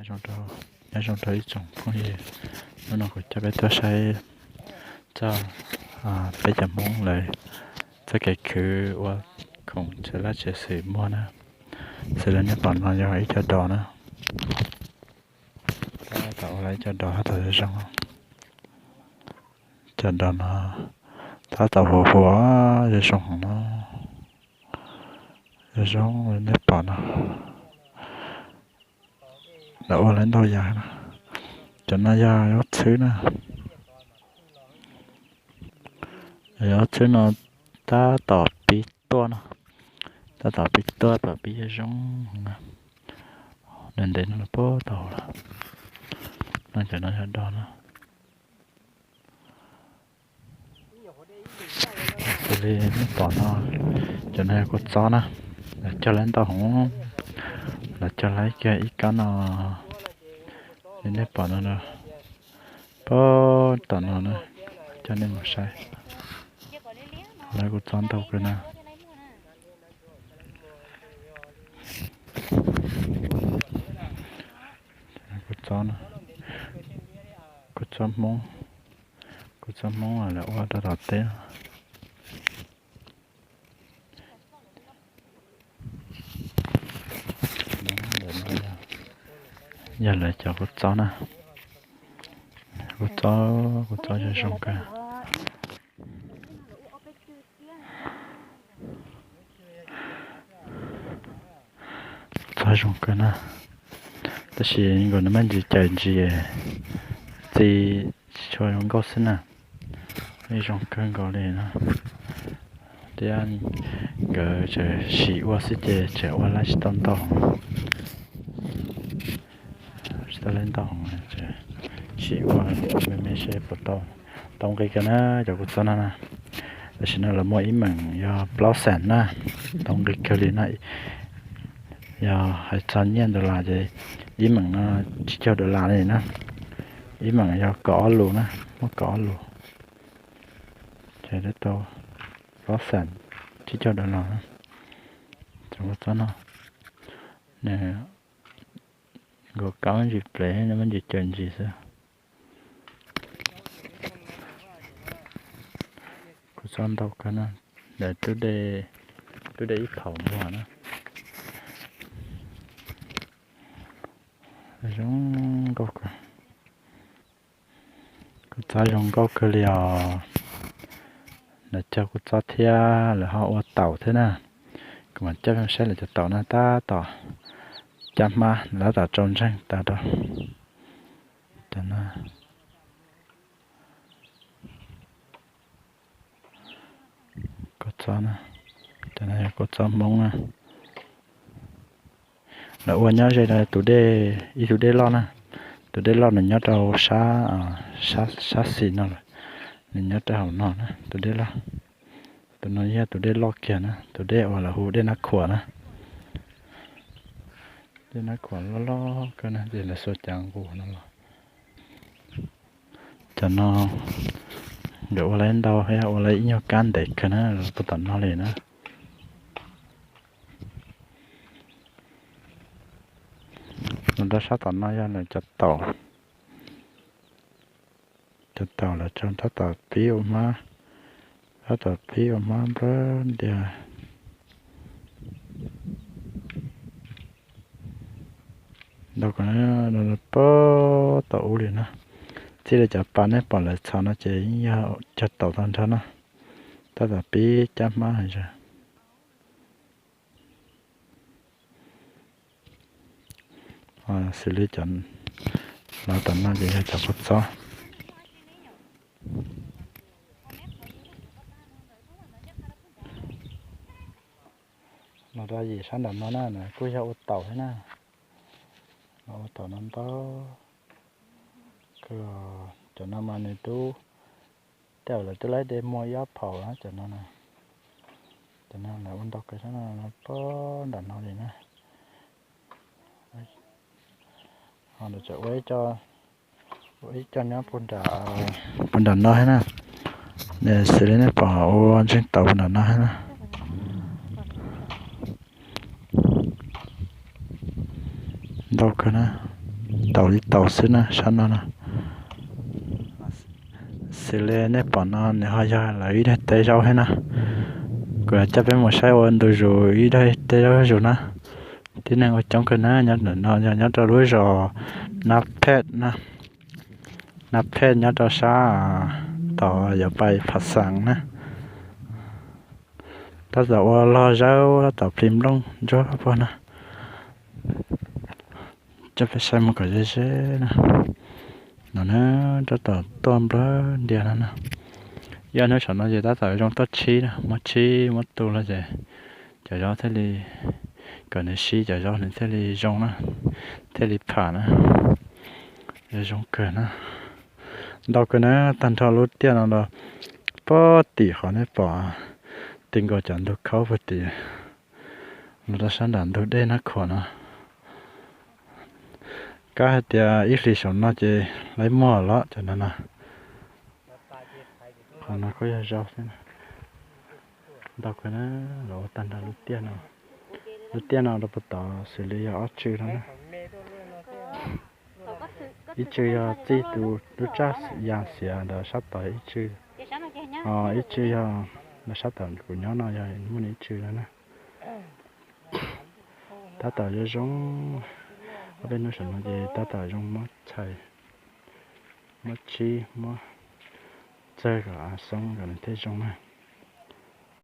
Nyob zoo rau ib tsoom phooj ywg, hnub no kuv coj peb tuaj saib txog peb cov Hmoob lawv txoj kev khwv ua khoom tshwj laj tshwj xwm muag na. Xws li nej pom no yog ib co dos na, tab tom ua lawv ib co dos tab tom zoo zoo. Cov dos no tab tom huv huv, zoo zoo heev no, zoo zoo li nej pom no. Lawv ua lawv ntau yam no. Cov no yog zaub txhwb na. Zaub txhwb no tab tom pib tuaj no, tab tom pib tuaj, tab tom pib zoo zoo na. Ntev ntev no los puag tau lawm. No cov no yog dos no. Xws li nej pom no, cov no yog kua txob na, lawv cog lawv ntau heev, lawv cog lawv kiag ib kab no li nej pom no, puag tom no na, coj nej mus saib. Lawv kua txob ntau kawg na. Kua txob, kua txob Hmoob, kua txob Hmoob lawv ua rau tom teb. Yog lawv cov kua txob na, kua txob, kua txob zoo zoo kawg. Txob zoo kawg na, tab sis nkaus nws muaj ntsis cawm ntsis, txi tsis tshua zoo nkauj xwb na. Zoo kawg nkaus li no, thiab nkawd tseem sim ua xwb ces tseem ua lawv tsis tau ntau, tsis tau lawv ntau, sim ua me me seb puas tau. Tau nqi kawg na cov kua txob no na. Tam sim no lawv muag ib meem yog plaub xees na, tau nqi kawg li na. Yog hais txog nyiaj dollar ces ib meem no tsib caug dollar li na, ib meem yog kaum ob lus na, muaj kaum ob lus, ces tau plaub xees tsib caug dollar na. Cov kua txob no nws nkaus kab ntsis plev, muaj ntsis cawm ntsis xwb. Kua txob ntau kawg na, lawv tub dej ib phaum muag na. Zoo nkauj kawg, kua txob zoo nkauj kawg li os. Lawv cog kua txob thiab lawv ho ua taum thiab na. Kuv mam coj saib lawv cov taum no tab tom cab hmab, tab tom rau ntseeg tag rau. Cov no, kua txob na, cov no yog kua txob Hmoob na. Lawv ua nyob ze rau tus dej, ib tug dej loj na. Tus dej loj nws nyob rau sab, sab xis no lawm, nws nyob rau hauv no na tus dej loj. Tus no yog tus dej loj kiag na, tus dej uas lawv hu dej Nab Khuam na. Dej Nab Khuam loj loj kawg na, ces lawv xuas cov nqus no los. Cov no nkawd ua lawv ntau thiab ua lawv ib nyuag kab ntev kawg na, puag tom no li na. Los rau sab tom no yog lawv cov taum, cov taum lawv tseem tab tom pib ua hmab, tab tom pib ua hmab npawg ntiag. Ntau kawg, puag tom ub li na. Txij li cov pas nej pom lawv txhos no ces yeej yog cog taum tag nrho na. Tab tom pib cab hmab heev. Xws li cov los tom no ces yog cov kua txob. Los rau yim sab nram no na, kuj yog ua taum thiab na. Los ua taum no ntau kawg. Cov no mas nws twb, tej zaum lawv twb laib de muag ib ob phaum na cov no. Cov no lawv ua ntau kawg sab no puag nram no li na. Ho ntawm tseem ua ib co nyob puag nram no thiab na. Xws li nej pom ua ntseeg taum puag nram no thiab na. Ntau kawg na. taus li taus xwb na sab no na. Xws li nej pom no nws ho yog lawv ib daim teb zaub thiab na. Kuv coj peb mus saib ua ntu zus ib daim teb zaub zuj zus na. Tib neeg ua coob kawg na, nyob ntawm no yog nyob rau lub zos Nab Phej na. Nab Phej nyob rau sab tod yuav pais Phav Xaas na. Tab tom ua log zaub tab tom plis nplooj ntsuab pog na. Coj peb saib mus kom ze ze na. No na, tab tom tuaj nplawg ntias no na. Ib ob hnub saum no ces tab tom zoo tuaj tshib na, muab tshib muab tu los ces cov zaub thiaj li, kom nws sib cov zaub nws thiaj li zoo na, thiaj li pham na. Zoo kawg na. Ntau kawg na, tag nrho lub tiaj no los puag tim qhov nej pom, ti nkaus cov ntug khaub puag tim los rau sab nram ntug dej Nab Khuam no. Kab hais tias ib hlis saum no ces laib muag los cov no no. Qhov no kuj yog zaub xwb. Ntau kawg na, los ua tag nrho lub tiaj no. Lub tiaj no rau puag tod xws li yog ob tswm no na. Ib tswm yog txij tus lub tsaj ya xiav ntawd sab tod ib tswm, ib tswm yog ntawm sab tom kuv nyob no yog muaj ib tswm no na. Tab tom zoo zoo, ob peb hnub saum no ces tab tom zoo muab txhais, muab tshib, muab txawg kom av xoob kom nws thiaj zoo na.